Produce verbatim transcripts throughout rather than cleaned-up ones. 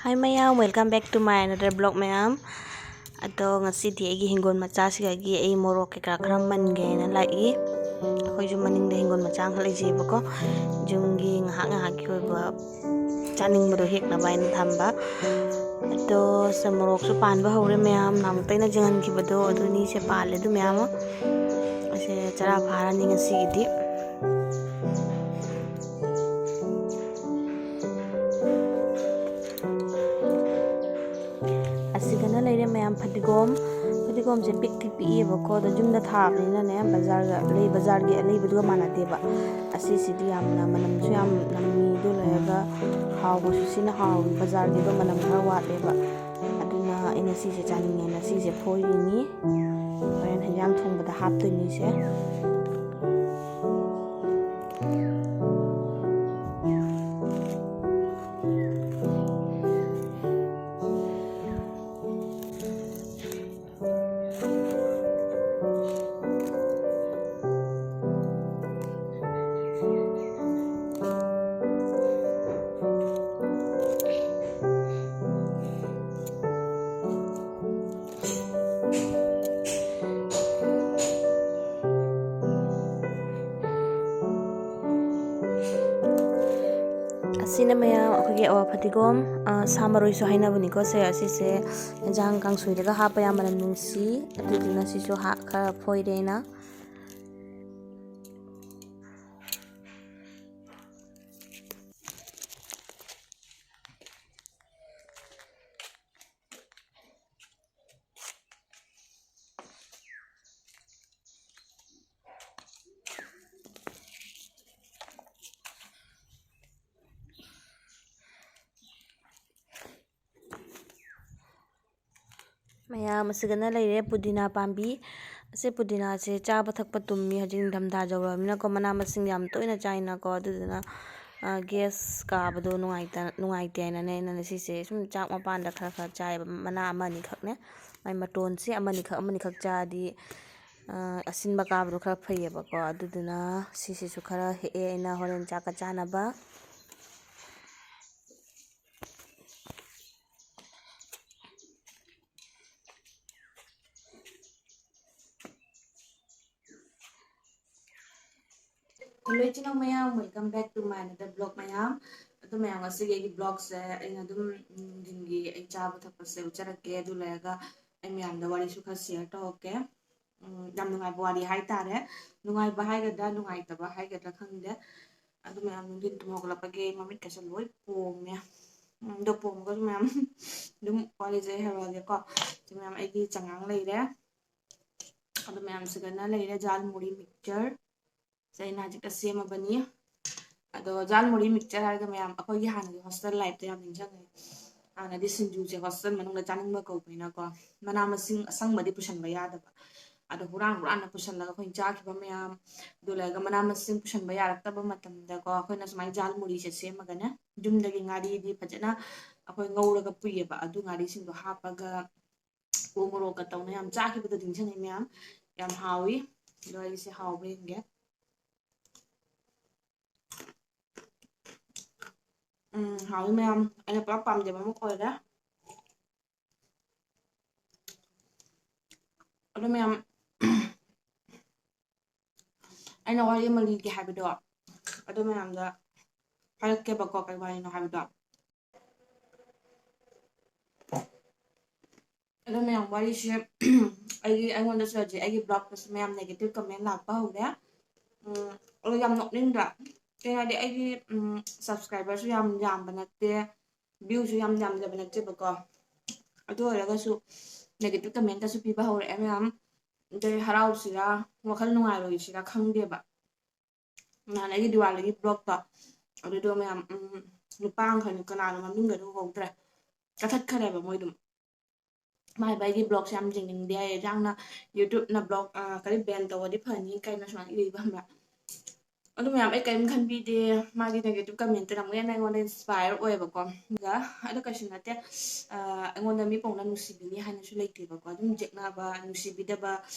Hi ꯃꯌꯥꯝ, welcome back to my another vlog ꯃꯌꯥꯝ꯫ ꯑꯗꯣ ꯉꯁꯤꯗꯤ ꯑꯩꯒꯤ ꯍꯤꯡꯒꯣꯜ ꯃꯆꯥꯁꯤꯗꯒꯤ ꯑꯩ ꯃꯣꯔꯣꯛ ꯀꯩꯀꯥ ꯈꯔ ꯃꯟꯒꯦꯅ ꯂꯥꯛꯏ꯫ ꯑꯩꯈꯣꯏꯁꯨ ꯃꯅꯤꯡꯗ ꯍꯤꯡꯒꯣꯜ ꯃꯆꯥ ꯑꯃꯈꯛ ꯂꯩꯖꯩꯑꯕꯀꯣ꯫ ꯌꯨꯝꯒꯤ ꯉꯥꯏꯍꯥꯛ ꯉꯥꯏꯍꯥꯛꯀꯤ ꯑꯣꯏꯕ ꯆꯥꯅꯤꯡꯕꯗꯣ ꯍꯦꯛꯅꯕ ꯍꯥꯏꯅ ꯊꯝꯕ꯫ ꯑꯗꯣ ꯁꯦ ꯃꯣꯔꯣꯛꯁꯨ ꯄꯥꯟꯕ ꯍꯧꯔꯦ ꯃꯌꯥꯝ, ꯅꯍꯥꯟꯃꯨꯛꯇ ꯑꯩꯅ ꯆꯤꯡꯍꯟꯈꯤꯕꯗꯣ ꯑꯗꯨꯅꯤ꯫ ꯁꯦ ꯄꯥꯜꯂꯦ ꯑꯗꯨ ꯃꯌꯥꯝ ꯑꯃ꯫ ꯑꯁꯦ ꯆꯔꯥ ꯐꯥꯔꯅꯤ ꯉꯁꯤꯒꯤꯗꯤ꯫ ꯑꯁꯤꯗꯅ ꯂꯩꯔꯦ ꯃꯌꯥꯝ ꯐꯗꯤꯒꯣꯝ꯫ ꯐꯗꯤꯒꯣꯝꯁꯦ ꯄꯤꯛꯇꯤ ꯄꯤꯛꯏꯕꯀꯣ, ꯑꯗꯣ ꯌꯨꯝꯗ ꯊꯥꯕꯅꯤꯅꯅꯦ, ꯕꯖꯥꯔꯒ ꯂꯩ-, ꯕꯖꯥꯔꯒꯤ ꯑꯂꯩꯕꯗꯨꯒ ꯃꯥꯟꯅꯗꯦꯕ꯫ ꯑꯁꯤꯁꯤꯗꯤ ꯌꯥꯝꯅ ꯃꯅꯝꯁꯨ ꯌꯥꯝ ꯅꯝꯃꯤ, ꯑꯗꯨ ꯂꯩꯔꯒ ꯍꯥꯎꯕꯁꯨ ꯁꯤꯅ ꯍꯥꯎꯏ, ꯕꯖꯥꯔꯒꯤꯗꯣ ꯃꯅꯝ ꯈꯔ ꯋꯥꯠꯂꯦꯕ꯫ ꯑꯗꯨꯅ ꯑꯩꯅ ꯁꯤꯁꯦ ꯆꯥꯅꯤꯡꯉꯦꯅ ꯁꯤꯁꯦ ꯐꯣꯏꯔꯤꯅꯤ꯫ ꯍꯣꯔꯦꯟ ꯍꯦꯟꯖꯥꯡ ꯊꯣꯡꯕꯗ ꯍꯥꯞꯇꯣꯏꯅꯤꯁꯦ꯫ ꯑꯁꯤꯅ ꯃꯌꯥꯝ ꯑꯩꯈꯣꯏꯒꯤ ꯑꯋꯥ ꯐꯗꯤꯒꯣꯝ, ꯑ, ꯁꯥ ꯃꯔꯣꯏꯁꯨ ꯍꯥꯏꯅꯕꯅꯤꯀꯣ ꯁꯦ꯫ ꯑꯁꯤꯁꯦ ꯌꯦꯟꯖꯥꯡ ꯀꯥꯡꯁꯣꯏꯗꯒ ꯍꯥꯞꯄ ꯌꯥꯝ ꯃꯅꯝ ꯅꯨꯡꯁꯤ꯫ ꯑꯗꯨꯗꯨꯅ ꯁꯤꯁꯨ ꯍꯥ-, ꯈꯔ ꯐꯣꯏꯔꯦ ꯑꯩꯅ꯫ ꯃꯌꯥꯝ ꯑꯁꯤꯗꯅ ꯂꯩꯔꯦ ꯄꯨꯗꯤꯅꯥ ꯄꯥꯝꯕꯤ꯫ ꯑꯁꯤ ꯄꯨꯗꯤꯅꯥꯁꯦ ꯆꯥꯕ ꯊꯛꯄ ꯇꯨꯝꯃꯤ꯫ ꯍꯧꯖꯤꯛ ꯅꯤꯡꯊꯝꯊꯥ ꯌꯧꯔꯛꯑꯃꯤꯅꯀꯣ, ꯃꯅꯥ ꯃꯁꯤꯡ ꯌꯥꯝ ꯇꯣꯏꯅ ꯆꯥꯏꯅꯀꯣ, ꯑꯗꯨꯗꯨꯅ, ꯑ, gas ꯀꯥꯕꯗꯣ ꯅꯨꯡꯉꯥꯏꯇ-, ꯅꯨꯡꯉꯥꯏꯇꯦ ꯍꯥꯏꯅꯅꯦ ꯑꯩꯅ ꯁꯤꯁꯦ ꯁꯨꯝ ꯆꯥꯛ ꯃꯄꯥꯟꯗ ꯈꯔ ꯈꯔ ꯆꯥꯏꯌꯦꯕ, ꯃꯅꯥ ꯑꯃ ꯑꯅꯤꯈꯛꯅꯦ꯫ ꯃꯥꯏ ꯃꯇꯣꯟꯁꯦ ꯑꯃꯅꯤꯈꯛ, ꯑꯃꯅꯤꯈꯛ ꯆꯥꯔꯗꯤ, ꯑ, ꯑꯁꯤꯟꯕ ꯀꯥꯕꯗꯣ ꯈꯔ ꯐꯩꯌꯦꯕꯀꯣ꯫ ꯑꯗꯨꯗꯨꯅ ꯁꯤꯁꯤꯁꯨ ꯈꯔ ꯍꯦꯛꯑꯦ ꯑꯩꯅ ꯍꯣꯔꯦꯟ ꯆꯥꯛꯀ ꯆꯥꯅꯕ꯫ Hello ꯏꯆꯤꯟ ꯏꯅꯥꯎ ꯃꯌꯥꯝ, welcome back to my another vlog ꯃꯌꯥꯝ꯫ ꯑꯗꯨ ꯃꯌꯥꯝ, ꯉꯁꯤꯒꯤ ꯑꯩꯒꯤ vlogꯁꯦ ꯑꯩꯅ ꯑꯗꯨꯝ ꯅꯨꯡꯊꯤꯟꯒꯤ ꯑꯩ ꯆꯥꯕ ꯊꯛꯄꯁꯦ ꯎꯠꯆꯔꯛꯀꯦ꯫ ꯑꯗꯨ ꯂꯣꯏꯔꯒ ꯑꯩ ꯃꯌꯥꯝꯗ ꯋꯥꯔꯤꯁꯨ ꯈꯔ share ꯇꯧꯔꯛꯀꯦ꯫ ꯎꯝ, ꯌꯥꯝ ꯅꯨꯡꯉꯥꯏꯕ ꯋꯥꯔꯤ ꯍꯥꯏꯇꯥꯔꯦ꯫ ꯅꯨꯡꯉꯥꯏꯕ ꯍꯥꯏꯒꯗ꯭ꯔꯥ ꯅꯨꯡꯉꯥꯏꯇꯕ ꯍꯥꯏꯒꯗ꯭ꯔꯥ ꯈꯪꯗꯦ꯫ ꯑꯗꯨ ꯃꯌꯥꯝ, ꯅꯨꯡꯊꯤꯟ ꯇꯨꯝ ꯍꯧꯒꯠꯂꯛꯄꯒꯤ ꯃꯃꯤꯠꯀꯁꯦ ꯂꯣꯏ ꯄꯣꯝꯃꯦ꯫ ꯎꯝ, ꯑꯗꯣ ꯄꯣꯝꯃꯒꯁꯨ ꯃꯌꯥꯝ ꯑꯗꯨꯝ ꯋꯥꯔꯤꯁꯦ ꯑꯩ ꯍꯧꯔꯛꯑꯒꯦꯀꯣ꯫ ꯁꯤ ꯃꯌꯥꯝ ꯑꯩꯒꯤ ꯆꯉꯥꯡ ꯂꯩꯔꯦ꯫ ꯑꯗꯨ ꯃꯌꯥꯝꯁꯤꯒꯅ ꯂꯩꯔꯦ ꯖꯥꯜ ꯃꯨꯔꯤ mixture꯫ ꯁꯦ ꯑꯩꯅ ꯍꯧꯖꯤꯛꯇ ꯁꯦꯝꯃꯕꯅꯤ꯫ ꯑꯗꯣ ꯖꯥꯜ ꯃꯨꯔꯤ mixture ꯍꯥꯏꯔꯒ ꯃꯌꯥꯝ ꯑꯩꯈꯣꯏꯒꯤ ꯍꯥꯟꯅꯒꯤ hostel lifeꯇꯣ ꯌꯥꯝ ꯅꯤꯡꯁꯤꯡꯉꯦ꯫ ꯍꯥꯟꯅꯗꯤ ꯁꯤꯡꯖꯨꯁꯦ hostel ꯃꯅꯨꯡꯗ ꯆꯥꯅꯤꯡꯕ ꯀꯧꯕꯅꯤꯅꯀꯣ, ꯃꯅꯥ ꯃꯁꯤꯡ ꯑꯁꯪꯕꯗꯤ ꯄꯨꯁꯟꯕ ꯌꯥꯗꯕ꯫ ꯑꯗꯣ ꯍꯨꯔꯥꯟ ꯍꯨꯔꯥꯟꯅ ꯄꯨꯁꯜꯂꯒ ꯑꯩꯈꯣꯏꯅ ꯆꯥꯈꯤꯕ ꯃꯌꯥꯝ, ꯑꯗꯨ ꯂꯩꯔꯒ ꯃꯅꯥ ꯃꯁꯤꯡ ꯄꯨꯁꯟꯕ ꯌꯥꯔꯛꯇꯕ ꯃꯇꯝꯗꯀꯣ, ꯑꯩꯈꯣꯏꯅ ꯁꯨꯃꯥꯏꯅ ꯖꯥꯜ ꯃꯨꯔꯤꯁꯦ ꯁꯦꯝꯃꯒꯅꯦ, ꯌꯨꯝꯗꯒꯤ ꯉꯥꯔꯤꯗꯤ ꯐꯖꯅ ꯑꯩꯈꯣꯏ ꯉꯧꯔꯒ ꯄꯨꯏꯌꯦꯕ, ꯑꯗꯨ ꯉꯥꯔꯤꯁꯤꯡꯗꯣ ꯍꯥꯞꯄꯒ ꯎ ꯃꯣꯔꯣꯛꯀ ꯇꯧꯅ ꯌꯥꯝ ꯆꯥꯈꯤꯕꯗꯣ ꯅꯤꯡꯁꯤꯡꯉꯤ ꯃꯌꯥꯝ꯫ ꯌꯥꯝ ꯍꯥꯎꯏ꯫ ꯑꯗꯣ ꯑꯩꯁꯦ ꯍꯥꯎꯕ ꯌꯦꯡꯒꯦ꯫ ꯎꯝ, ꯍꯥꯎꯏ ꯃꯌꯥꯝ꯫ ꯑꯩꯅ ꯄꯨꯔꯥ ꯄꯥꯝꯖꯕ ꯑꯃ ꯑꯣꯏꯔꯦ꯫ ꯑꯗꯣ ꯃꯌꯥꯝ, ꯑꯩꯅ ꯋꯥꯔꯤ ꯑꯃ ꯂꯤꯒꯦ ꯍꯥꯏꯕꯗꯣ, ꯑꯗꯨ ꯃꯌꯥꯝꯗ ꯍꯥꯏꯔꯛꯀꯦꯕꯀꯣ, ꯀꯩ ꯋꯥꯔꯤꯅꯣ ꯍꯥꯏꯕꯗꯣ꯫ ꯑꯗꯣ ꯃꯌꯥꯝ, ꯋꯥꯔꯤꯁꯦ ꯑꯩꯒꯤ, ꯑꯩꯉꯣꯟꯗꯁꯨ ꯍꯧꯖꯤꯛ ꯑꯩꯒꯤ vlogꯇꯁꯨ ꯃꯌꯥꯝ negative comment ꯂꯥꯛꯄ ꯍꯧꯔꯦ꯫ ꯎꯝ, ꯑꯗꯣ ꯌꯥꯝ ꯅꯣꯛꯅꯤꯡꯗ꯭ꯔꯥ? ꯀꯩ ꯍꯥꯏꯗꯤ, ꯑꯩꯒꯤ, ꯎꯝ, subscriberꯁꯨ ꯌꯥꯝ ꯌꯥꯝꯕ ꯅꯠꯇꯦ, viewꯁꯨ ꯌꯥꯝ ꯌꯥꯝꯖꯕ ꯅꯠꯇꯦꯕꯀꯣ꯫ ꯑꯗꯨ ꯑꯣꯏꯔꯒꯁꯨ negative commentꯀꯁꯨ ꯄꯤꯕ ꯍꯧꯔꯛꯑꯦ ꯃꯌꯥꯝ꯫ ꯑꯗꯩ ꯍꯔꯥꯎꯁꯤꯔꯥ, ꯋꯥꯈꯜ ꯅꯨꯡꯉꯥꯏꯔꯣꯏꯁꯤꯔꯥ ꯈꯪꯗꯦꯕ꯫ ꯅꯍꯥꯟ ꯑꯩꯒꯤ ꯗꯤꯋꯥꯂꯤꯒꯤ vlogꯇꯣ, ꯑꯗꯨꯗꯣ ꯃꯌꯥꯝ, ꯎꯝ, ꯅꯨꯄꯥ ꯑꯃꯈꯛꯅꯤ, ꯀꯅꯥꯅꯣ ꯃꯃꯤꯡꯒꯗꯣ ꯎꯍꯧꯗ꯭ꯔꯦ, ꯀꯛꯊꯠꯈ꯭ꯔꯦꯕ ꯃꯣꯏꯗꯨꯝ꯫ ꯃꯥꯏ ꯃꯥꯏꯒꯤ vlogꯁꯦ ꯌꯥꯝ ꯌꯦꯡꯅꯤꯡꯗꯦ ꯍꯥꯏꯌꯦ, ꯌꯥꯝꯅ YouTubeꯅ vlog, ꯑ, ꯀꯔꯤ ban ꯇꯧꯔꯗꯤ ꯐꯅꯤ ꯀꯥꯏꯅ ꯁꯨꯃꯥꯏꯅ ꯏꯕ ꯈꯪꯕ꯭ꯔꯥ? ꯑꯗꯨ ꯃꯌꯥꯝ ꯑꯩ ꯀꯔꯤꯝ ꯈꯟꯕꯤꯗꯦ, ꯃꯥꯒꯤ negative commentꯇꯨꯅ ꯑꯃꯨꯛ ꯍꯦꯟꯅ ꯑꯩꯉꯣꯟꯗ inspire ꯑꯣꯏꯌꯦꯕꯀꯣ꯫ ꯑꯗꯨꯒ ꯑꯗꯨ ꯀꯩꯁꯨ ꯅꯠꯇꯦ, ꯑ, ꯑꯩꯉꯣꯟꯗ ꯃꯤ ꯄꯣꯛꯅ ꯅꯨꯡꯁꯤꯕꯤꯅꯤ ꯍꯥꯏꯅꯁꯨ ꯂꯩꯇꯦꯕꯀꯣ꯫ ꯑꯗꯨꯝ ꯌꯦꯛꯅꯕ, ꯅꯨꯡꯁꯤꯕꯤꯗꯕ,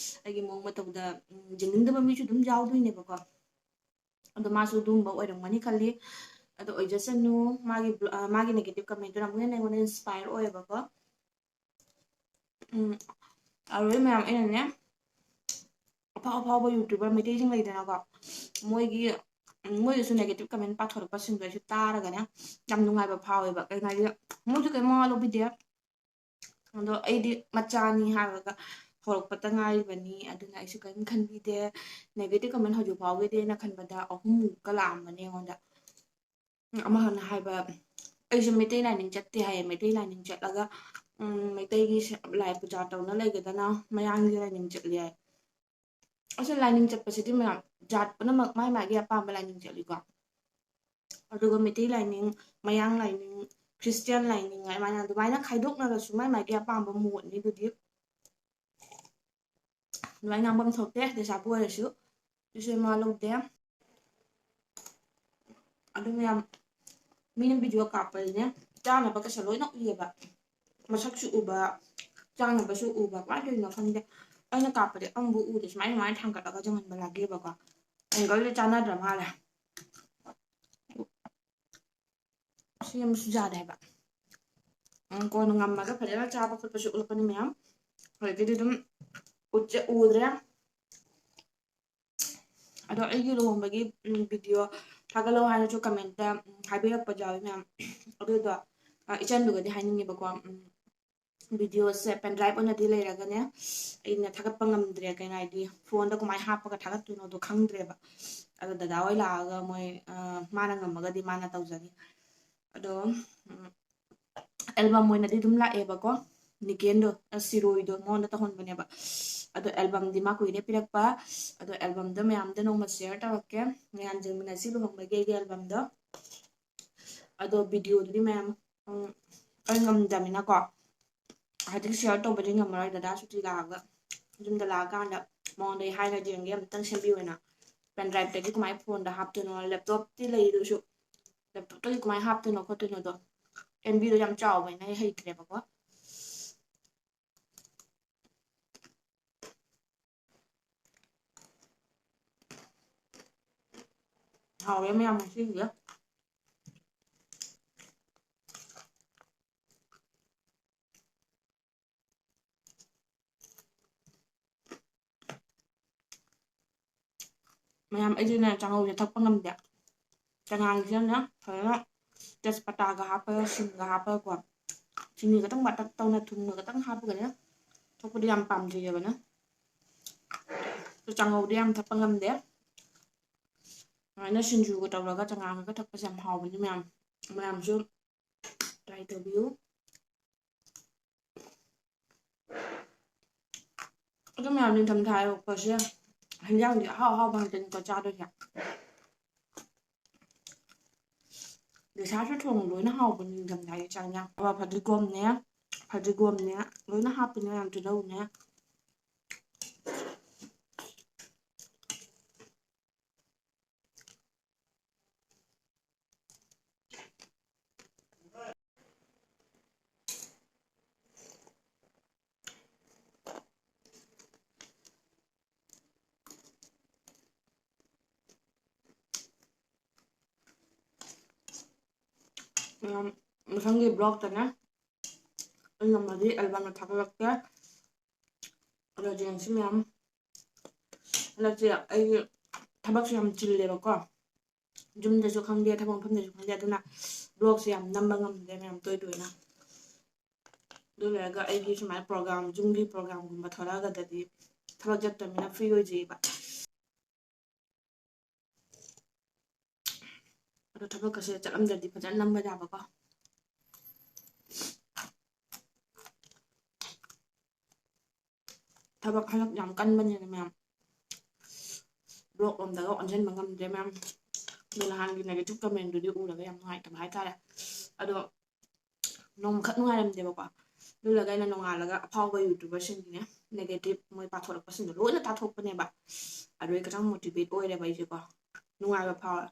ꯑꯩꯒꯤ ꯃꯑꯣꯡ ꯃꯇꯧꯗ, ꯎꯝ, ꯌꯦꯡꯅꯤꯡꯗꯕ ꯃꯤꯁꯨ ꯑꯗꯨꯝ ꯌꯥꯎꯗꯣꯏꯅꯦꯕꯀꯣ꯫ ꯑꯗꯣ ꯃꯥꯁꯨ ꯑꯗꯨꯒꯨꯝꯕ ꯑꯣꯏꯔꯝꯒꯅꯤ ꯈꯜꯂꯤ꯫ ꯑꯗꯣ ꯑꯣꯏꯖꯁꯅꯨ, ꯃꯥꯒꯤ ꯕ꯭ꯂ-, ꯑ, ꯃꯥꯒꯤ negative commentꯇꯨꯅ ꯑꯃꯨꯛ ꯍꯦꯟꯅ ꯑꯩꯉꯣꯟꯗ inspire ꯑꯣꯏꯌꯦꯕꯀꯣ꯫ ꯎꯝ, ꯑꯗꯨꯗꯩ ꯃꯌꯥꯝ ꯑꯩꯅꯅꯦ, ꯑꯐꯥꯎ ꯑꯐꯥꯎꯕ YouTuber ꯃꯩꯇꯩꯁꯤꯡ ꯂꯩꯗꯅꯀꯣ, ꯃꯣꯏꯒꯤ ꯎꯝ, ꯃꯣꯏꯒꯤꯁꯨ negative comment ꯄꯥꯊꯣꯔꯛꯄꯁꯤꯡꯗꯣ ꯑꯩꯁꯨ ꯇꯥꯔꯒꯅꯦ ꯌꯥꯝ ꯅꯨꯡꯉꯥꯏꯕ ꯐꯥꯎꯋꯦꯕ꯫ ꯀꯩꯅꯣ ꯍꯥꯏꯗꯤ ꯃꯣꯏꯁꯨ ꯀꯩꯝ ꯃꯋꯥ ꯂꯧꯕꯤꯗꯦ꯫ ꯑꯗꯣ ꯑꯩꯗꯤ ꯃꯆꯥꯅꯤ ꯍꯥꯏꯔꯒ ꯍꯧꯔꯛꯄꯇ ꯉꯥꯏꯔꯤꯕꯅꯤ, ꯑꯗꯨꯅ ꯑꯩꯁꯨ ꯀꯔꯤꯝ ꯈꯟꯕꯤꯗꯦ꯫ Negative comment ꯍꯧꯖꯤꯛ ꯐꯥꯎꯒꯤꯗꯤ ꯑꯩꯅ ꯈꯟꯕꯗ ꯑꯍꯨꯝꯃꯨꯛꯀ ꯂꯥꯛꯑꯝꯕꯅꯤ ꯑꯩꯉꯣꯟꯗ꯫ ꯑꯃꯅ ꯍꯥꯏꯕ, "ꯑꯩꯁꯨ ꯃꯩꯇꯩ ꯂꯥꯏꯅꯤꯡ ꯆꯠꯇꯦ" ꯍꯥꯏꯌꯦ꯫ "ꯃꯩꯇꯩ ꯂꯥꯏꯅꯤꯡ ꯆꯠꯂꯒ ꯎꯝ, ꯃꯩꯇꯩꯒꯤ ꯁ-, ꯂꯥꯏ ꯄꯨꯖꯥ ꯇꯧꯅ ꯂꯩꯒꯗꯅ ꯃꯌꯥꯡꯒꯤ ꯂꯥꯏꯅꯤꯡ ꯆꯠꯂꯤ" ꯍꯥꯏ꯫ ꯑꯁ, ꯂꯥꯏꯅꯤꯡ ꯆꯠꯄꯁꯤꯗꯤ ꯃꯌꯥꯝ ꯖꯥꯠ ꯄꯨꯝꯅꯃꯛ ꯃꯥꯏ ꯃꯥꯒꯤ ꯑꯄꯥꯝꯕ ꯂꯥꯏꯅꯤꯡ ꯆꯠꯂꯤꯀꯣ꯫ ꯑꯗꯨꯒ ꯃꯩꯇꯩ ꯂꯥꯏꯅꯤꯡ, ꯃꯌꯥꯡ ꯂꯥꯏꯅꯤꯡ, ꯈ꯭ꯔꯤꯁꯇꯤꯌꯥꯟ ꯂꯥꯏꯅꯤꯡ ꯍꯥꯏ ꯃꯥꯏꯅ ꯑꯗꯨꯃꯥꯏꯅ ꯈꯥꯏꯗꯣꯛꯅꯔꯁꯨ ꯃꯥꯏ ꯃꯥꯒꯤ ꯑꯄꯥꯝꯕ ꯃꯣꯠꯅꯤ꯫ ꯑꯗꯨꯗꯤ ꯑꯗꯨꯃꯥꯏꯅ ꯉꯥꯡꯐꯝ ꯊꯣꯛꯇꯦ, ꯗꯦꯁꯥꯕꯨ ꯑꯣꯏꯔꯁꯨ꯫ ꯑꯗꯨꯁꯨ ꯃꯋꯥ ꯂꯧꯗꯦ꯫ ꯑꯗꯨ ꯃꯌꯥꯝ ꯃꯤꯅ video ꯀꯥꯞꯄꯗꯤꯅꯦ, ꯆꯥꯅꯕ ꯀꯩꯁꯨ ꯂꯣꯏꯅ ꯎꯏꯌꯦꯕ꯫ ꯃꯁꯛꯁꯨ ꯎꯕ, ꯆꯥꯅꯕꯁꯨ ꯎꯕ, ꯀꯃꯥꯏꯅ ꯇꯧꯔꯤꯅꯣ ꯈꯪꯗꯦ꯫ ꯑꯩꯅ ꯀꯥꯞꯄꯗꯤ ꯑꯃꯕꯨ ꯎꯗꯦ, ꯁꯨꯃꯥꯏꯅ ꯁꯨꯃꯥꯏꯅ ꯊꯥꯡꯒꯠꯂꯒ ꯆꯪꯍꯟꯕ ꯂꯥꯛꯒꯦꯕꯀꯣ꯫ Angle ꯁꯦ ꯆꯥꯟꯅꯗ꯭ꯔ ꯃꯥꯜꯂꯦ꯫ ꯁꯤ ꯌꯥꯝ ꯁꯨꯖꯥꯗꯦ ꯍꯥꯏꯕ꯫ ꯎꯝ, ꯀꯣꯟꯅ ꯉꯝꯃꯒ ꯐꯖꯅ ꯆꯥꯕ ꯈꯣꯠꯄꯁꯨ ꯎꯠꯂꯛꯀꯅꯤ ꯃꯌꯥꯝ꯫ ꯍꯧꯖꯤꯛꯀꯤꯗꯤ ꯑꯗꯨꯝ ꯎꯠꯆ-, ꯎꯗ꯭ꯔꯦ꯫ ꯑꯗꯣ ꯑꯩꯒꯤ ꯂꯨꯍꯣꯡꯕꯒꯤ, ꯎꯝ, video ꯊꯥꯒꯠꯂꯛꯑꯣ ꯍꯥꯏꯅꯁꯨ comment ꯇ, ꯎꯝ, ꯍꯥꯏꯕꯤꯔꯛꯄ ꯌꯥꯎꯋꯤ ꯃꯌꯥꯝ꯫ ꯑꯗꯨꯗꯣ, ꯑ, ꯏꯆꯟꯗꯨꯒꯗꯤ ꯍꯥꯏꯅꯤꯡꯉꯦꯕꯀꯣ꯫ ꯎꯝ, video ꯁꯦ pen drive ꯑꯣꯏꯅꯗꯤ ꯂꯩꯔꯒꯅꯦ, ꯑꯩꯅ ꯊꯥꯒꯠꯄ ꯉꯝꯗ꯭ꯔꯦ꯫ ꯀꯩꯅꯣ ꯍꯥꯏꯗꯤ, phone ꯗ ꯀꯃꯥꯏꯅ ꯍꯥꯞꯄꯒ ꯊꯥꯒꯠꯇꯣꯏꯅꯣꯗꯣ ꯈꯪꯗ꯭ꯔꯦꯕ꯫ ꯑꯗꯣ ꯗꯗꯥ ꯍꯣꯏ ꯂꯥꯛꯑꯒ ꯃꯣꯏ, ꯑ, ꯃꯥꯅ ꯉꯝꯃꯒꯗꯤ ꯃꯥꯅ ꯇꯧꯖꯅꯤ꯫ ꯑꯗꯣ, ꯎꯝ, album ꯑꯣꯏꯅꯗꯤ ꯑꯗꯨꯝ ꯂꯥꯛꯑꯦꯕꯀꯣ꯫ ꯅꯤꯀꯦꯟꯗꯣ, ꯑ, ꯁꯤꯔꯣꯏꯗꯣ ꯃꯉꯣꯟꯗ ꯇꯧꯍꯟꯕꯅꯦꯕ꯫ ꯑꯗꯣ album ꯗꯤ ꯃꯥ ꯀꯨꯏꯔꯦ ꯄꯤꯔꯛꯄ꯫ ꯑꯗꯣ album ꯗꯣ ꯃꯌꯥꯝꯗ ꯅꯣꯡꯃ share ꯇꯧꯔꯛꯀꯦ꯫ ꯃꯌꯥꯝ ꯌꯦꯡꯃꯤꯟꯅꯁꯤ ꯂꯨꯍꯣꯡꯕꯒꯤ ꯑꯩꯒꯤ album ꯗꯣ꯫ ꯑꯗꯣ video ꯗꯨꯗꯤ ꯃꯌꯥꯝ, ꯎꯝ, ꯑꯩ ꯉꯝꯗꯕꯅꯤꯅꯀꯣ꯫ ꯍꯧꯖꯤꯛ share ꯇꯧꯕꯗꯤ ꯉꯝꯃꯔꯣꯏ꯫ ꯗꯗꯥ ꯁꯨꯇꯤ ꯂꯥꯛꯑꯒ, ꯌꯨꯝꯗ ꯂꯥꯛꯑꯀꯥꯟꯗ ꯃꯉꯣꯟꯗ ꯑꯩ ꯍꯥꯏꯔꯒ ꯌꯦꯡꯒꯦ, ꯑꯃꯨꯛꯇꯪ ꯁꯦꯝꯕꯤꯌꯨꯅ꯫ Pen drive ꯇꯒꯤ ꯀꯃꯥꯏꯅ phone ꯗ ꯍꯥꯞꯇꯣꯏꯅꯣ, laptop ꯇꯤ ꯂꯩ ꯑꯗꯨꯁꯨ꯫ Laptop ꯇꯒꯤ ꯀꯃꯥꯏꯅ ꯍꯥꯞꯇꯣꯏꯅꯣ ꯈꯣꯠꯇꯣꯏꯅꯣꯗꯣ꯫ MB ꯗꯣ ꯌꯥꯝ ꯆꯥꯎꯕꯅꯤꯅ ꯑꯩ ꯍꯩꯇ꯭ꯔꯦꯕꯀꯣ꯫ ꯍꯥꯎꯔꯦ ꯃꯌꯥꯝ ꯉꯁꯤꯒꯤꯗꯤ꯫ ꯃꯌꯥꯝ, ꯑꯩꯗꯤꯅꯦ ꯆꯥꯉꯧꯁꯦ ꯊꯛꯄ ꯉꯝꯗꯦ꯫ ꯆꯉꯥꯡꯁꯤꯅ ꯐꯖꯅ ꯇꯦꯖꯄꯇꯥꯒ ꯍꯥꯞꯄꯒ, ꯁꯤꯡꯒ ꯍꯥꯞꯄꯒꯀꯣ, ꯆꯤꯅꯤ ꯈꯛꯇꯪ ꯋꯥꯇꯛ ꯇꯧꯅ, ꯊꯨꯝꯒ ꯈꯛꯇꯪ ꯍꯥꯞꯄꯒꯅꯦ ꯊꯛꯄꯗꯤ ꯌꯥꯝ ꯄꯥꯝꯖꯩꯌꯦꯕꯅ꯫ ꯑꯗꯨ ꯆꯥꯉꯧꯗꯤ ꯌꯥꯝ ꯊꯛꯄ ꯉꯝꯗꯦ꯫ ꯁꯨꯃꯥꯏꯅ ꯁꯤꯡꯖꯨꯒ ꯇꯧꯔꯒ ꯆꯉꯥꯡꯒ ꯊꯛꯄꯁꯦ ꯌꯥꯝ ꯍꯥꯎꯕꯅꯤ ꯃꯌꯥꯝ꯫ ꯃꯌꯥꯝꯁꯨ try ꯇꯧꯕꯤꯌꯨ꯫ ꯑꯗꯨ ꯃꯌꯥꯝ ꯅꯤꯡꯊꯝꯊꯥ ꯌꯧꯔꯛꯄꯁꯦ ꯍꯦꯟꯖꯥꯡꯗꯤ ꯑꯍꯥꯎ ꯑꯍꯥꯎꯕ ꯉꯥꯛꯇꯅꯤꯀꯣ ꯆꯥꯗꯣꯏꯁꯦ꯫ ꯗꯤꯁꯥꯁꯨ ꯊꯣꯡ ꯂꯣꯏꯅ ꯍꯥꯎꯕꯅꯤ ꯅꯤꯡꯊꯝꯊꯥꯒꯤ ꯆꯥꯛ ꯏꯟꯖꯥꯡ꯫ ꯑꯋꯥ ꯐꯗꯤꯒꯣꯝꯅꯦ, ꯐꯗꯤꯒꯣꯝꯅꯦ, ꯂꯣꯏꯅ ꯍꯥꯞꯄꯤꯅꯦ ꯃꯌꯥꯝ, ꯇꯤꯜꯍꯧꯅꯦ꯫ ꯎꯝ, ꯃꯊꯪꯒꯤ ꯕ꯭ꯂꯣꯛꯇꯅꯦ ꯑꯩ ꯉꯝꯃꯗꯤ ꯑꯦꯜꯕꯝꯗ ꯊꯥꯒꯠꯂꯛꯀꯦ꯫ ꯑꯗꯣ ꯌꯦꯡꯁꯤ ꯃꯌꯥꯝ꯫ ꯍꯟꯗꯛꯁꯦ ꯑꯩꯒꯤ ꯊꯕꯛꯁꯦ ꯌꯥꯝ ꯆꯤꯜꯂꯦꯕꯀꯣ, ꯌꯨꯝꯗꯁꯨ ꯈꯪꯗꯦ, ꯊꯕꯛ ꯃꯐꯝꯗꯁꯨ ꯈꯪꯗꯦ, ꯑꯗꯨꯅ ꯕ꯭ꯂꯣꯛꯁꯦ ꯌꯥꯝ ꯅꯝꯕ ꯉꯝꯗꯦ ꯃꯌꯥꯝ ꯇꯣꯏ ꯇꯣꯏꯅ꯫ ꯑꯗꯨ ꯂꯣꯏꯔꯒ ꯑꯩꯒꯤ ꯁꯨꯃꯥꯏꯅ ꯄ꯭ꯔꯣꯒ꯭ꯔꯥꯝ, ꯌꯨꯝꯒꯤ ꯄ꯭ꯔꯣꯒ꯭ꯔꯥꯝꯒꯨꯝꯕ ꯊꯣꯛꯂꯛꯑꯒꯗꯗꯤ ꯊꯕꯛ ꯆꯠꯇꯕꯅꯤꯅ ꯐ꯭ꯔꯤ ꯑꯣꯏꯖꯩꯕ꯫ ꯑꯗꯣ ꯊꯕꯛꯀꯁꯦ ꯆꯠꯂꯝꯗ꯭ꯔꯗꯤ ꯐꯖꯅ ꯅꯝꯕ ꯌꯥꯕꯀꯣ꯫ ꯊꯕꯛ ꯍꯟꯗꯛ ꯌꯥꯝ ꯀꯟꯕꯅꯤꯅ ꯃꯌꯥꯝ, ꯕ꯭ꯂꯣꯛ ꯂꯣꯝꯗꯒ ꯑꯣꯟꯁꯤꯟꯕ ꯉꯝꯗ꯭ꯔꯦ ꯃꯌꯥꯝ꯫ ꯑꯗꯣ ꯅꯍꯥꯟꯒꯤ negative commentꯗꯨꯗꯤ ꯎꯔꯒ ꯌꯥꯝ ꯅꯨꯡꯉꯥꯏꯇꯕ ꯍꯥꯏꯇꯥꯔꯦ꯫ ꯑꯗꯣ ꯅꯣꯡꯃꯈꯛ ꯅꯨꯡꯉꯥꯏꯔꯝꯗꯦꯕꯀꯣ꯫ ꯑꯗꯨ ꯂꯣꯏꯔꯒ ꯑꯩꯅ ꯅꯣꯡꯉꯥꯜꯂꯒ ꯑꯐꯥꯎꯕ YouTuberꯁꯤꯡꯒꯤꯅꯦ negative ꯃꯣꯏ ꯄꯥꯊꯣꯔꯛꯄꯁꯤꯡꯗꯣ ꯂꯣꯏꯅ ꯇꯥꯊꯣꯛꯄꯅꯦꯕ꯫ ꯑꯗꯨ ꯑꯩ ꯈꯤꯇꯪ motivate ꯑꯣꯏꯔꯦꯕ ꯑꯩꯁꯦꯀꯣ꯫ ꯅꯨꯡꯉꯥꯏꯕ ꯐꯥꯎꯔꯦ꯫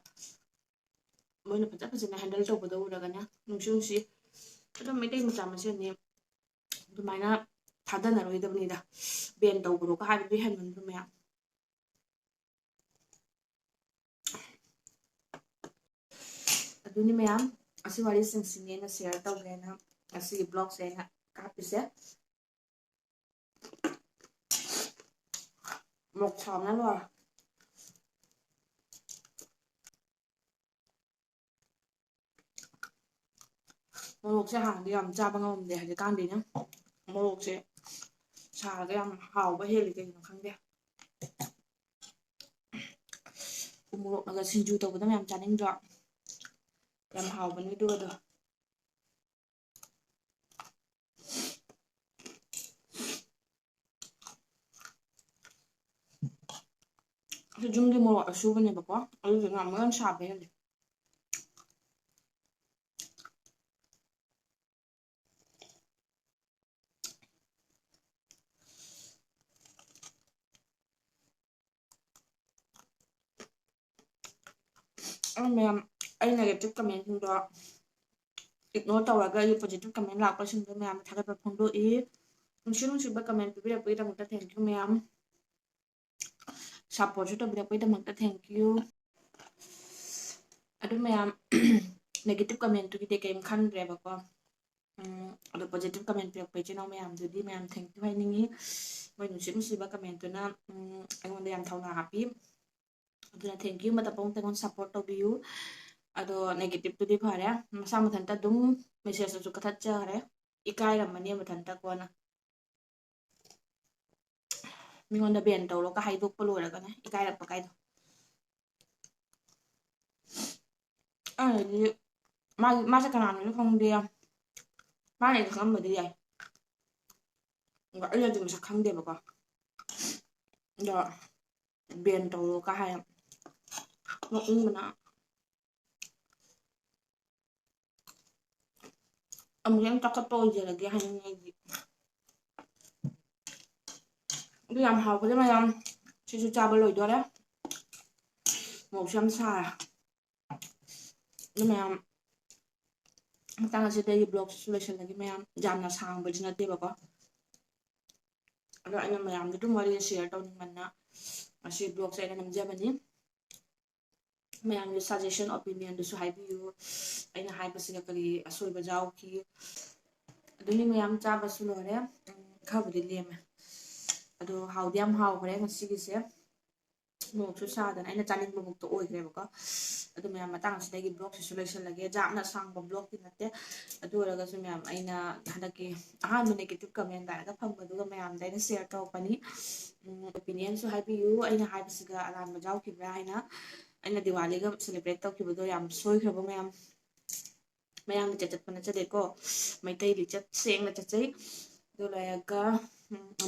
ꯃꯣꯏꯅ ꯐꯖ ꯐꯖꯅ handle ꯇꯧꯕꯗꯣ ꯎꯔꯒꯅꯦ ꯅꯨꯡꯁꯨ ꯅꯨꯡꯁꯤ꯫ ꯑꯗꯨꯝ ꯃꯩꯇꯩ ꯃꯆꯥ ꯃꯁꯦꯜꯅꯤ ꯑꯗꯨꯃꯥꯏꯅ ꯊꯥꯗꯅꯔꯣꯏꯗꯕꯅꯤꯗ꯫ Ban ꯇꯧꯈ꯭ꯔꯣꯒ ꯍꯥꯏꯕꯗꯨ ꯍꯦꯟꯃꯟꯗ꯭ꯔꯣ ꯃꯌꯥꯝ? ꯑꯗꯨꯅꯤ ꯃꯌꯥꯝ, ꯑꯁꯤ ꯋꯥꯔꯤꯁꯤꯡꯁꯤꯅꯦ ꯑꯩꯅ share ꯇꯧꯒꯦꯅ ꯉꯁꯤꯒꯤ vlogꯁꯦ ꯑꯩꯅ ꯀꯥꯞꯄꯤꯁꯦ꯫ ꯃꯣꯔꯣꯛ ꯁꯥꯕꯅ ꯂꯣꯏꯔꯦ꯫ ꯃꯣꯔꯣꯛꯁꯦ ꯍꯥꯟꯅꯗꯤ ꯌꯥꯝ ꯆꯥꯕ ꯉꯝꯃꯝꯗꯦ, ꯍꯧꯖꯤꯛꯀꯥꯟꯗꯤꯅꯦ ꯃꯣꯔꯣꯛꯁꯦ ꯁꯥꯔꯒ ꯌꯥꯝ ꯍꯥꯎꯕ ꯍꯦꯜꯂꯤ, ꯀꯩꯒꯤꯅꯣ ꯈꯪꯗꯦ꯫ ꯎ ꯃꯣꯔꯣꯛꯅꯒ ꯁꯤꯡꯖꯨ ꯇꯧꯕꯗꯣ ꯃꯌꯥꯝ ꯆꯥꯅꯤꯡꯗ꯭ꯔꯣ? ꯌꯥꯝ ꯍꯥꯎꯕꯅꯦ ꯑꯗꯨꯒꯗꯣ꯫ ꯑꯗꯨ ꯌꯨꯝꯒꯤ ꯃꯣꯔꯣꯛ ꯑꯁꯨꯕꯅꯦꯕꯀꯣ, ꯑꯗꯨꯗꯨꯅ ꯑꯃꯨꯛ ꯍꯦꯟꯅ ꯁꯥꯕ ꯍꯦꯜꯂꯦ꯫ ꯑꯗꯨ ꯃꯌꯥꯝ, ꯑꯩ negative commentꯁꯤꯡꯗꯣ ignore ꯇꯧꯔꯒ ꯑꯩꯒꯤ positive comment ꯂꯥꯛꯄꯁꯤꯡꯗꯣ ꯃꯌꯥꯝꯗ ꯊꯥꯒꯠꯄ ꯐꯣꯡꯗꯣꯛꯏ꯫ ꯅꯨꯡꯁꯤ ꯅꯨꯡꯁꯤꯕ comment ꯄꯤꯕꯤꯔꯛꯄꯒꯤꯗꯃꯛꯇ thank you ꯃꯌꯥꯝ꯫ Supportꯁꯨ ꯇꯧꯕꯤꯔꯛꯄꯒꯤꯗꯃꯛꯇ thank you꯫ ꯑꯗꯨ ꯃꯌꯥꯝ, negative commentꯇꯨꯒꯤꯗꯤ ꯀꯔꯤꯝ ꯈꯟꯗ꯭ꯔꯦꯕꯀꯣ꯫ ꯎꯝ, ꯑꯗꯣ positive comment ꯄꯤꯔꯛꯄ ꯏꯆꯤꯟ ꯏꯅꯥꯎ ꯃꯌꯥꯝꯗꯨꯗꯤ ꯃꯌꯥꯝ thank you ꯍꯥꯏꯅꯤꯡꯉꯤ꯫ ꯃꯣꯏ ꯅꯨꯡꯁꯤꯠ ꯅꯨꯡꯁꯤꯕ commentꯇꯨꯅ, ꯎꯝ, ꯑꯩꯉꯣꯟꯗ ꯌꯥꯝ ꯊꯧꯅꯥ ꯍꯥꯞꯄꯤ꯫ ꯑꯗꯨꯅ thank you, ꯃꯇꯝ ꯄꯨꯝꯅꯃꯛꯇ ꯑꯩꯉꯣꯟꯗ support ꯇꯧꯕꯤꯌꯨ꯫ ꯑꯗꯣ negativeꯇꯨꯗꯤ ꯐꯔꯦ, ꯃꯁꯥ ꯃꯊꯟꯇ ꯑꯗꯨꯝ messageꯇꯁꯨ ꯀꯛꯊꯠꯆꯈ꯭ꯔꯦ꯫ ꯏꯀꯥꯏꯔꯝꯃꯅꯤ ꯃꯊꯟꯇ ꯀꯣꯟꯅ꯫ ꯃꯤꯉꯣꯟꯗ ban ꯇꯧꯔꯣꯒ ꯍꯥꯏꯗꯣꯛꯄ ꯂꯣꯏꯔꯒꯅꯦ ꯏꯀꯥꯏꯔꯛꯄ ꯀꯥꯏꯗꯣ꯫ ꯑꯩꯅꯗꯤ ꯃꯥꯒꯤ, ꯃꯥꯁꯦ ꯀꯅꯥꯅꯣꯁꯨ ꯈꯪꯗꯦ꯫ ꯃꯥꯅ ꯑꯩ ꯈꯪꯉꯝꯕꯗꯤ ꯌꯥꯏ꯫ ꯑꯗꯣ ꯑꯩꯅꯗꯤ ꯃꯁꯛ ꯈꯪꯗꯦꯕꯀꯣ꯫ ꯑꯗꯣ ban ꯇꯧꯔꯣꯒ ꯍꯥꯏ꯫ ꯅꯣꯛꯅꯤꯡꯕꯅ꯫ ꯑꯃꯨꯛ ꯍꯦꯟꯅ ꯆꯥꯎꯈꯠꯄ ꯑꯣꯏꯖꯔꯒꯦ ꯍꯥꯏꯅꯤꯡꯉꯦ ꯑꯩꯗꯤ꯫ ꯑꯗꯨ ꯌꯥꯝ ꯍꯥꯎꯕꯗꯤ ꯃꯌꯥꯝ, ꯁꯤꯁꯨ ꯆꯥꯕ ꯂꯣꯏꯗꯣꯔꯦ꯫ ꯃꯣꯔꯣꯛꯁꯨ ꯌꯥꯝ ꯁꯥꯔꯦ꯫ ꯑꯗꯨ ꯃꯌꯥꯝ, ꯃꯇꯥꯡ ꯑꯁꯤꯗ ꯑꯩꯒꯤ vlogꯁꯤꯁꯨ ꯂꯣꯏꯁꯤꯜꯂꯒꯦ ꯃꯌꯥꯝ꯫ ꯌꯥꯝꯅ ꯁꯥꯡꯕꯗꯤ ꯅꯠꯇꯦꯕꯀꯣ꯫ ꯑꯗꯣ ꯑꯩꯅ ꯃꯌꯥꯝꯗ ꯑꯗꯨꯝ ꯋꯥꯔꯤ share ꯇꯧꯅꯤꯡꯃꯟꯅ ꯉꯁꯤ vlogꯁꯦ ꯑꯩꯅ ꯅꯝꯖꯕꯅꯤ꯫ ꯃꯌꯥꯝꯒꯤ suggestion, opinionꯗꯨꯁꯨ ꯍꯥꯏꯕꯤꯌꯨ꯫ ꯑꯩꯅ ꯍꯥꯏꯕꯁꯤꯗ ꯀꯔꯤ ꯑꯁꯣꯏꯕ ꯌꯥꯎꯈꯤ? ꯑꯗꯨꯅꯤ ꯃꯌꯥꯝ ꯆꯥꯕꯁꯨ ꯂꯣꯏꯔꯦ꯫ ꯎꯝ, ꯈꯔꯕꯨꯗꯤ ꯂꯦꯝꯃꯦ꯫ ꯑꯗꯣ ꯍꯥꯎꯗꯤ ꯌꯥꯝ ꯍꯥꯎꯈ꯭ꯔꯦ ꯉꯁꯤꯒꯤꯁꯦ꯫ ꯃꯣꯔꯣꯛꯁꯨ ꯁꯥꯗꯅ ꯑꯩꯅ ꯆꯥꯅꯤꯡꯕ ꯃꯛꯇ ꯑꯣꯏꯈ꯭ꯔꯦꯕꯀꯣ꯫ ꯑꯗꯨ ꯃꯌꯥꯝ, ꯃꯇꯥꯡ ꯑꯁꯤꯗꯒꯤ ꯕ꯭ꯂꯣꯛꯁꯤꯁꯨ ꯂꯣꯏꯁꯤꯜꯂꯒꯦ꯫ ꯌꯥꯝꯅ ꯁꯥꯡꯕ ꯕ꯭ꯂꯣꯛꯇꯤ ꯅꯠꯇꯦ, ꯑꯗꯨ ꯑꯣꯏꯔꯒꯁꯨ ꯃꯌꯥꯝ, ꯑꯩꯅ ꯍꯟꯗꯛꯀꯤ ꯑꯍꯥꯟꯕ ꯅꯦꯒꯦꯇꯤꯞ ꯀꯃꯦꯟ ꯂꯥꯛꯑꯒ ꯐꯪꯕꯗꯨꯒ ꯃꯌꯥꯝꯗ ꯑꯩꯅ ꯁꯤꯌꯔ ꯇꯧꯔꯛꯄꯅꯤ꯫ ꯑꯣꯄꯤꯅꯤꯌꯟꯁꯨ ꯍꯥꯏꯕꯤꯌꯨ, ꯑꯩꯅ ꯍꯥꯏꯕꯁꯤꯒ ꯑꯔꯥꯟꯕ ꯌꯥꯎꯈꯤꯕ꯭ꯔꯥ ꯍꯥꯏꯅ꯫ ꯑꯩꯅ ꯗꯤꯋꯥꯂꯤꯒ ꯁꯦꯂꯦꯕ꯭ꯔꯦꯠ ꯇꯧꯈꯤꯕꯗꯣ ꯌꯥꯝ ꯁꯣꯏꯈ꯭ꯔꯕ ꯃꯌꯥꯝ꯫ ꯃꯌꯥꯝ ꯂꯤꯆꯠ ꯆꯠꯄ ꯅꯠꯆꯗꯦꯀꯣ, ꯃꯩꯇꯩ ꯂꯤꯆꯠ ꯁꯦꯡꯅ ꯆꯠꯆꯩ꯫ ꯑꯗꯨ ꯂꯣꯏꯔꯒ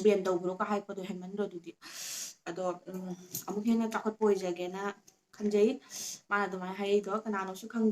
ꯕꯦꯟ ꯇꯧꯈ꯭ꯔꯣꯒ ꯍꯥꯏꯔꯛꯄꯗꯣ ꯍꯦꯟꯃꯟꯗ꯭ꯔꯣ ꯑꯗꯨꯗꯤ? ꯑꯗꯣ ꯎꯝ, ꯑꯃꯨꯛ ꯍꯦꯟꯅ ꯆꯥꯎꯈꯠꯄ ꯑꯣꯏꯖꯒꯦꯅ ꯈꯟꯖꯩ꯫ ꯃꯥꯅ ꯑꯗꯨꯃꯥꯏꯅ ꯍꯥꯏꯔꯛꯏꯗꯣ ꯀꯅꯥꯅꯣꯁꯨ ꯈꯪꯗꯦ꯫